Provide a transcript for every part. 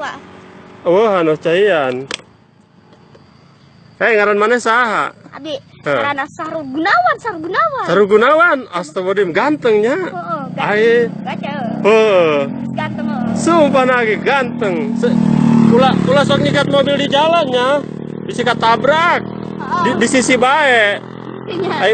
Pak. Oh, anu caian. Hei, ngaran mana saha? Abi, ngaranna Sahrul Gunawan, Sahrul Gunawan. Sahrul Gunawan, astagfirullahaladzim, gantengnya. Heeh, Ai. Heeh. Ganteng. Sumpah lagi ganteng. Kula sok nyikat mobil di jalannya, bisa ketabrak. Di sisi bae. Ai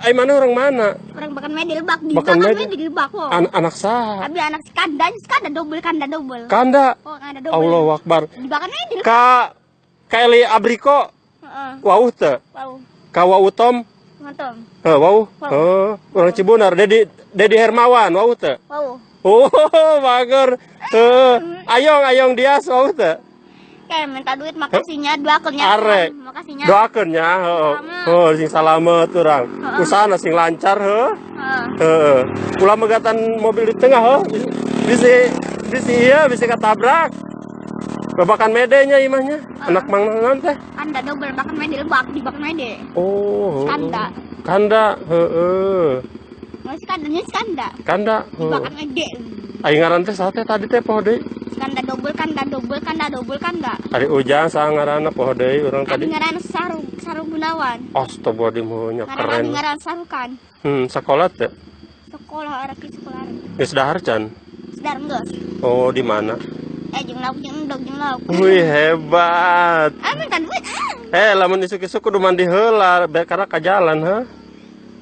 ai mana orang mana? Orang Bakan Mede Lebak, di Bakan Mede Lebak. Anak saha? Abi anak si Kanda, si Kanda double, Kanda double. Kanda. Oh, Kanda double. Allahu Akbar. Di Bakan Mede Lebak. Ka Kaeli Abriko. Heeh. Wauh teu? Wauh. Ka Wau Tom? Tom. Heuh, wauh. Heuh, orang Cibunar, Dedi Hermawan, wauh teu? Wauh. Oh, bager. Heuh, ayong Dias wauh teu? Kayak minta duit makasihnya, doakeunnya. Arek. Makasihnya. Doakeunnya, heeh. Heuh, sing salamet urang. Usahana sing lancar, heuh. Heeh. Ulah megatan mobil di tengah, heuh. Bisi ieu bisi ketabrak. Babakan medenya imahnya. Anak mang naon teh? Kanda double Bakan Mede Lebak, di Bakan Mede. Oh. Kanda. Kanda, heeh. Masih kandanya si Kanda. Kanda, di Bakan Mede. Aing ngaran teh saha teh tadi teh poho deui? Kanda double, Kanda double, Kanda double, Kanda. Ari Ujang saha ngaranna poho deui urang tadi. Abi ngaran Sahrul Gunawan. Astagfirullahaladzim, nya keren. Abi ngaran Sarukan. Sekolah teh? Sekolah arek sekolah. Geus dahar can? Dahar geus. Oh, di mana? Jeung lauk jeung endog jeung lauk. Wih, hebat. Ah, minta duit. Lamun isuk-isuk kudu mandi heula karena ka jalan, heuh.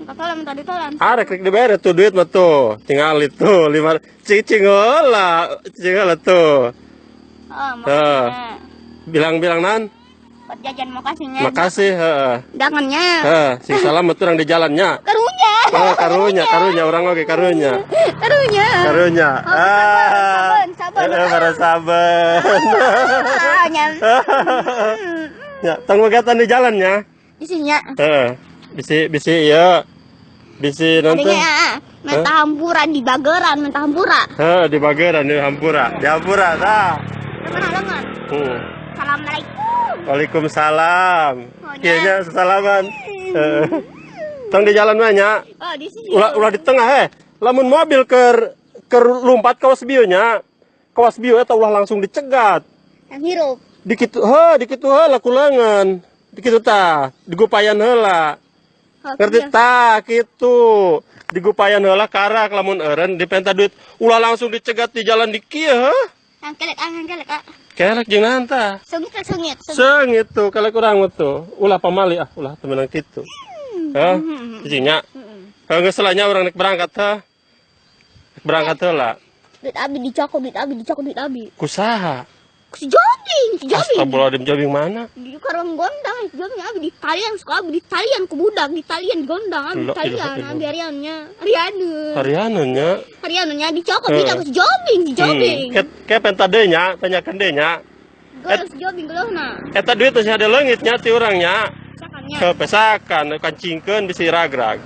Minta tolong, minta ditolong. Arek rek dibere tuh duit mah tuh. Tinggal itu 5 cicing heula, cicing heula tuh. Oh, makasih. Bilang-bilang nan. Buat jajan makasihnya. Makasih, heeh. Dangannya. Heeh, sing salamet urang di jalannya. Karunya. Oh, karunya, karunya urang oge karunya. Karunya. Karunya. Oh, saben, saben, saben. Para saben. Ya, tong megatan di jalannya. Bisinya. Heeh. Bisi ieu. Bisi nanti. Minta hampura di Bageran, minta hampura. Heeh, di Bageran di hampura. Di hampura tah. Lengan-lengan. Assalamualaikum. Waalaikumsalam. Kieu nya sesalaman. Heeh. Tong di jalan mah nya. Oh, di sini. Ulah di tengah Lamun mobil keur lompat kawas bieu nya. Kawas bieu eta ulah langsung dicegat. Yang hirup. Dikitu heuh, dikitu heula ku leungeun. Dikitu tah, digupayan heula. Ngerti tah kitu. Digupayan heula karak lamun eureun dipenta duit ulah langsung dicegat di jalan di kieu heuh. Angkelek, angkelek, ah. Kelek jeung naon tah? Seungit, seungit. Seungit tuh kelek urang mah tuh. Ulah pamali ah, ulah teu meunang kitu. Heuh, cicingnya. Heuh geus lah nya urang rek berangkat heuh. Berangkat heula. Duit abi dicokot, duit abi dicokot, duit abi. Kusaha? Si Jobing, si Jobing. Astagfirullahaladzim, Jobing mana? Di Karang Gondang, si Jobing abi di talian, suka abi di talian ku budak, di talian gondang, abi di talian, abi Ariannya, Ariane. Arianenya. Arianenya dicokot, dicokot si Jobing, si Jobing. Ke penta deui nya, tanyakeun deui nya. Geus si Jobing geuleuhna. Eta duit teh ada leungit nya ti urang nya. Pesakannya. Heuh, pesakan, kancingkeun bisi ragrag.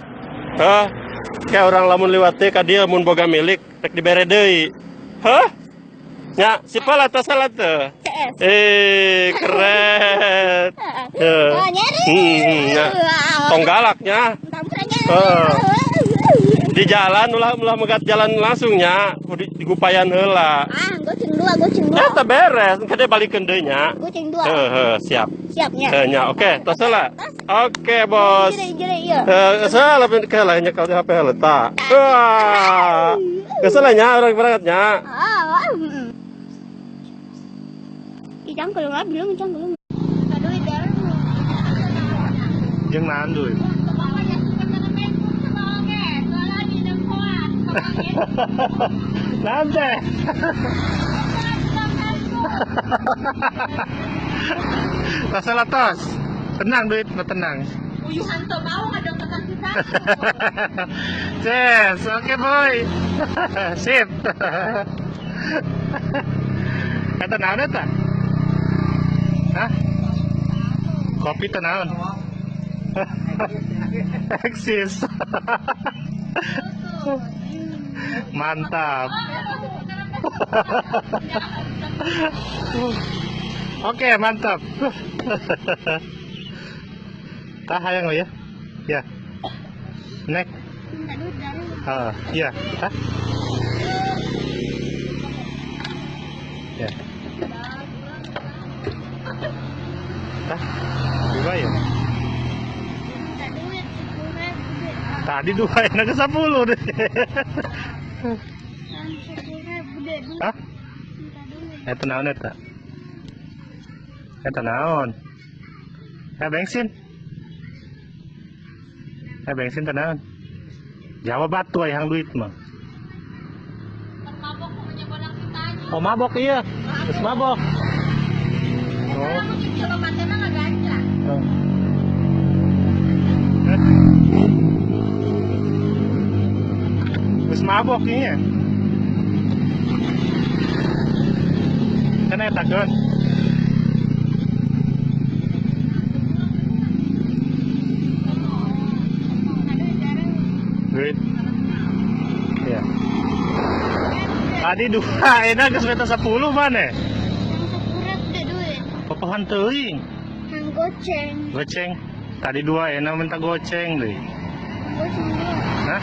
Heuh. Kayak orang lamun liwat teh ka dieu mun boga milik rek dibere deui. Heuh? Ya, siapa lah tas salah tuh? Keren. Tong galaknya. Di jalan ulah megat jalan langsungnya, digupayan heula. Ah, goceng dua, goceng dua. Eta beres, kade balikeun deui nya. Goceng dua. Heeh, siap. Siapnya. Heuh nya, oke, tos heula. Oke, bos. Heeh, salah ke lah nya kalau HP heula tah. Wah. Geus lah nya urang berangkatnya. Cangkel nggak bilang cangkel. Jeung naon duit? Naon teh? Masalah tos. Tenang duit, mah tenang. Uyuhan tuh mau ada tekan kita. Yes, oke boy. Sip. Eta naon eta? Hah? Kopi teh naon? Eksis. Mantap. Oke, mantap. Tah hayang ya? Ya. Nek. Ah, iya. Hah? Ya. Tah, dibayar. Minta duit 10.000 gede. Tadi 2 enak ke 10 deh. 10.000 gede duit. Hah? Minta duit. Eta naon eta? Eta naon? Bensin. Bensin teh naon? Jawab batu hayang duit mah. Mabok punya bodang kitanya. Oh mabok iya. Terus mabok. Oh. Coba matena nggak ganja. Oh. Terus mabok iya. Kan eta keun. Duit. Iya. Tadi 2 enak geus meta 10 mana? Yang 10.000 gede duit. Popohan teuing. Yang goceng. Goceng. Tadi 2 enak minta goceng deui. Goceng 2. Hah?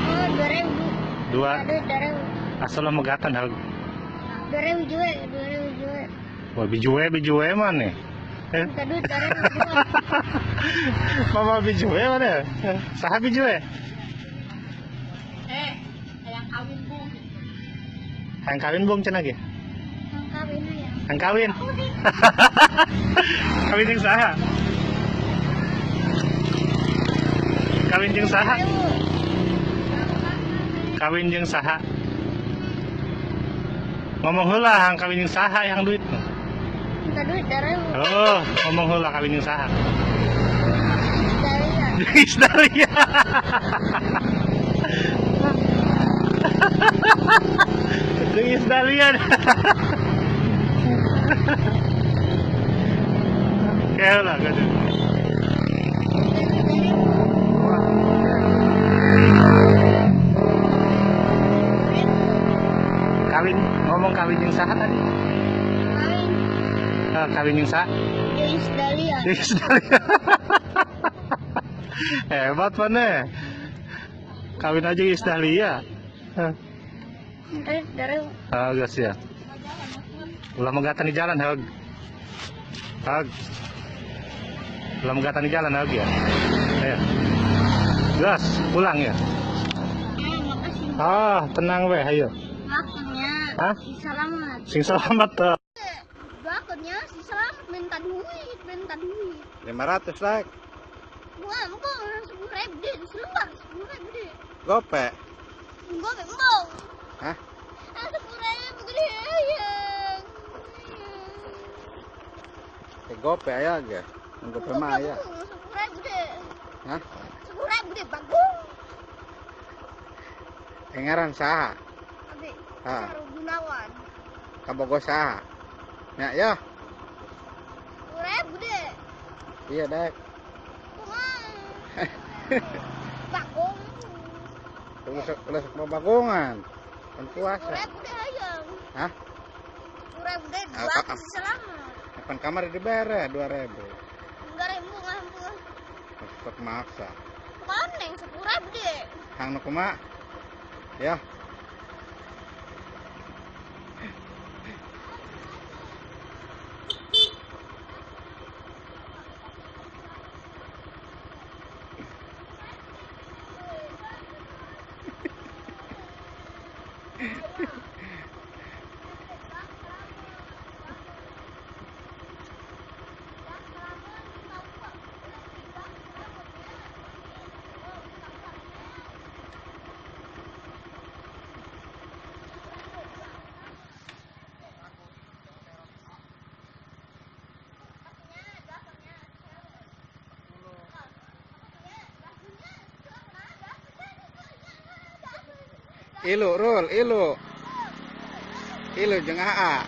Oh, 2.000. 2. Aduh, 2.000. Asal megatan hal. 2.000 juga, 2.000 juga. Wah, bijue mana? Minta duit 2.000 juga. Mama bijue mana? Saha bijue? Hayang kawin bung. Hayang kawin bung cenah ge. Yang kawin ya. Hayang kawin. Kawin jeung saha? Kawin jeung saha? Kawin jeung saha? Ngomong heula hayang kawin jeung saha hayang duit. Minta duit 2.000. Oh, ngomong heula kawin jeung saha. Dahlia. Dahlia. Jeung Dahlia. Kayak lah gitu. Kawin, ngomong kawin jeung saha tadi? Kawin. Kawin jeung saha? Jeung Dahlia. Jeung Dahlia. Hebat mana? Kawin aja Is Dahlia. Duit 2.000. Ah, gas ya. Ulah megatan di jalan, Hag. Hag. Ulah megatan di jalan, Hag ya. Ayo. Gas, pulang ya. Makasih. Ah, tenang weh, ayo. Makannya. Hah? Si selamat. Sing selamat tuh. Makannya si selamat minta duit, minta duit. 500 lah. Wah, engkau 10.000 deh, selembar 10.000 deh. Gope. Gope mau. Hah? 10.000 gede ya. Gope aya ge. Gope mah aya. 10.000 deh. Hah? 10.000 deh bagus. Ngaran saha? Abi. Ha. Gunawan. Kabogo saha? Nya ya. 10.000 deh. Iya, Dek. Bagong. Ulah sok bagongan. Kan puasa. 10.000 deh hayang. Hah? 10.000 deh dua selamat. Kapan kamar dibere 2.000. Enggak ribu ngampu. Sok maksa. Koneng 10.000 deh. Hang nu kumaha? Ya. Ilu, Rul, ilu. Ilu jeung AA.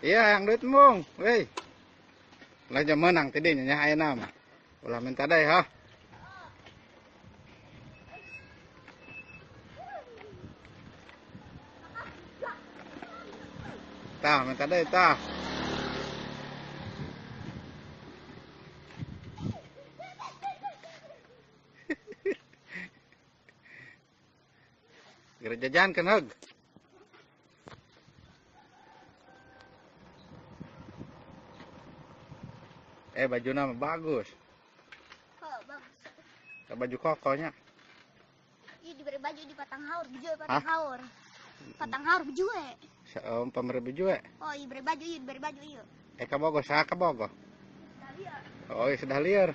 Iya, yang duit mung, weh. Lah jam menang tadi nya ayeuna mah. Ulah minta deui ha. Tah, minta deui tah. Geura jajankeun heug. Bajuna mah bagus. Oh, bagus. Baju kokonya. Iya diberi baju di Patang Haur, baju Patang Haur. Patang Haur baju. Pamere baju. Oh, iya beri baju, iya diberi baju iya. Ka Bogo, saha ka Bogo? Oh, iya sudah liar.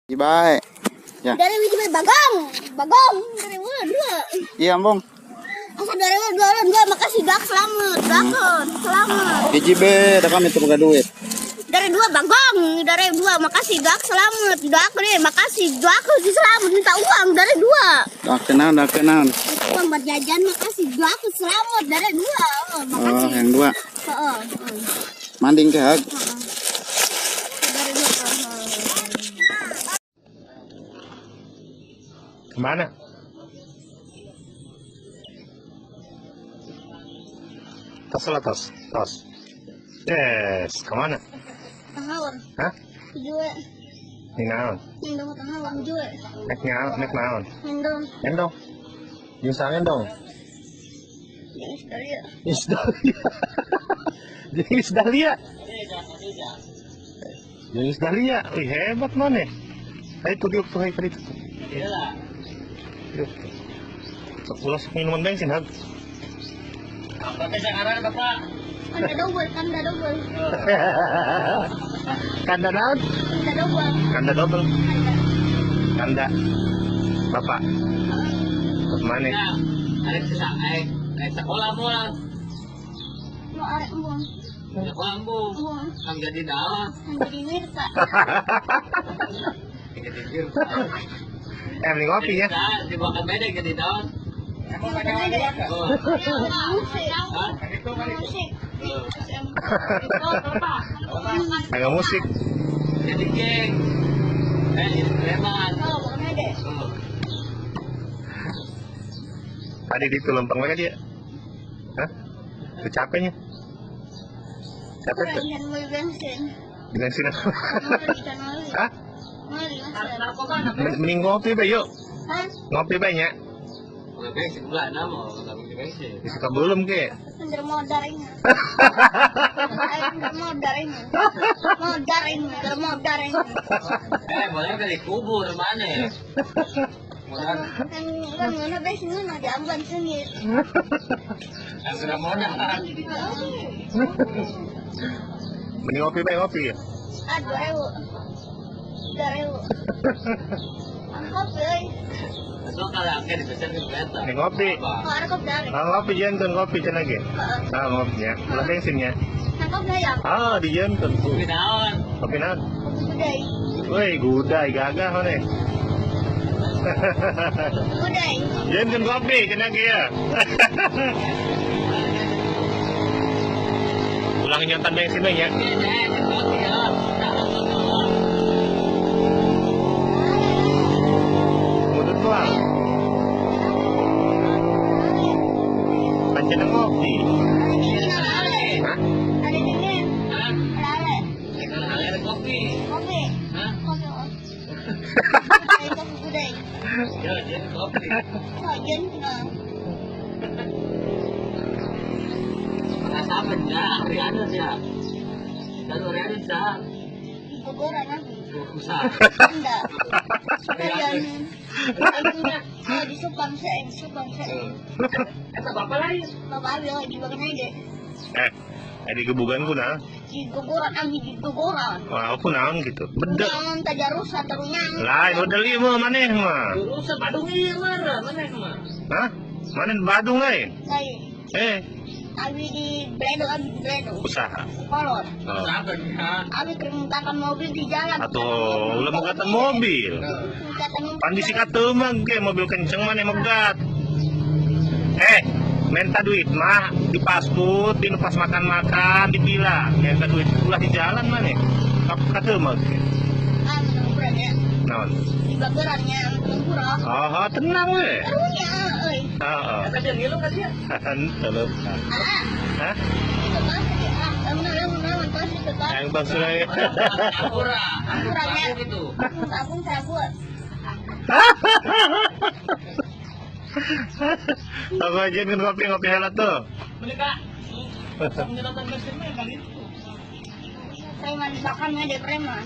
Baik. Ya. Dari wiji bagong, bagong dari dua. Iya, Bung. Asa dari dua, makasih dak selamat, dakon, selamat. Hiji be, da kami teu boga duit. Dari dua bagong, dari dua makasih dak selamat, dak nih makasih dak selamat minta uang dari dua. Dak kenal, dak kenal. Uang buat jajan makasih dak selamat dari dua. Oh, makasih. Oh, yang dua. Heeh. Manding ke hag. Dari dua. Kemana? Tos lah tos, tos. Yes, kemana? Tanghaur. Hah? Jue. Ini naon? Nendong tanghaur jue. Nek naon, nek naon? Nendong. Nendong. Jeung saha nendong? Jeung Isdalia. Isdalia. Jeung Isdalia. Jeung Isdalia. Wih, hebat mana? Ayo tuh diuk tuh, ayo tadi tuh. Diuk tuh. Sok ulah sok minuman bensin, hag. Apa sekarang Bapak? Kanda double, kanda double. Kanda naon? Kanda double. Kanda double. Kanda. Bapak. Mana? Arek sekolah moal. Mau arek embung. Sekolah embung. Kang jadi naon? Kang jadi Mirsa. Jadi Mirsa. Beli ngopi ya. Dimakan beda jadi naon? Musik. Agak musik. Jadi geng. Preman. Tadi itu lempeng banget dia. Hah? Udah capeknya. Capek tuh. Di bensin. Hah? Mending ngopi be yuk. Ngopi banyak. Bensin pula nama, nggak bensin. Suka belum ke? Bener modar ini. Bener modar ini. Modar ini, bener modar ini. Boleh kali kubur mana ya? Modar. Kan mana bensin mana jamban sengit. Sudah modar. Mending ngopi bae ngopi ya? Ah, 2.000. 2.000. Kopi. Ini ngopi. Ngopi jantan kopi cenah ge. Ah ngopinya. Ulah bensinnya. Ah di jantan. Kopi naon? Kopi naon? Kopi gudai. Woi, gudai gagah mana? Gudai. Jantan kopi cenah ge ya. Ulang nyantan bensin we nya. Pancen ngopi. Hah? Ada dingin. Hah? Ada kopi. Kopi. Hah? Kopi. Kopi gudai. Ya, jadi kopi. Oh, jen kenal. Apa ya? Ariana ya. Dan Ariana sah. Bogoran aku. Usah. Enggak. Oh, di Subang saya, di Subang saya. Eta bapak lain. Bapak abi di bagian aja. Di gebugan ku naon? Di gogoran, abi di gogoran. Wah, aku naon gitu. Bedek. Naon tajarusa tarunya. Lain udah lima maneh mah. Jurusan Badung ieu mah, maneh mah. Hah? Maneh Badung lain? Lain. Abi di Bledo, abi di Bledo. Usaha. Kolor. Oh. Abi kerentakan mobil di jalan. Atau ulah megatan mobil. Pandisi kateumang ge mobil kenceng maneh megat. Minta duit mah di pasput, di pas makan-makan dipilah. Minta duit ulah di jalan maneh. Kateumang ge. Ah, ya. Naon? Di bagerannya tempura. Oh, tenang we. Karunya euy. Heeh. Eta dia ngilu ka dia. Henteu. Hah? Yang bang Suraya. Ampura. Ampuranya. Gitu. Ampun terabur. Aku aja kopi ngopi heula tuh. Preman, bahkan ada preman.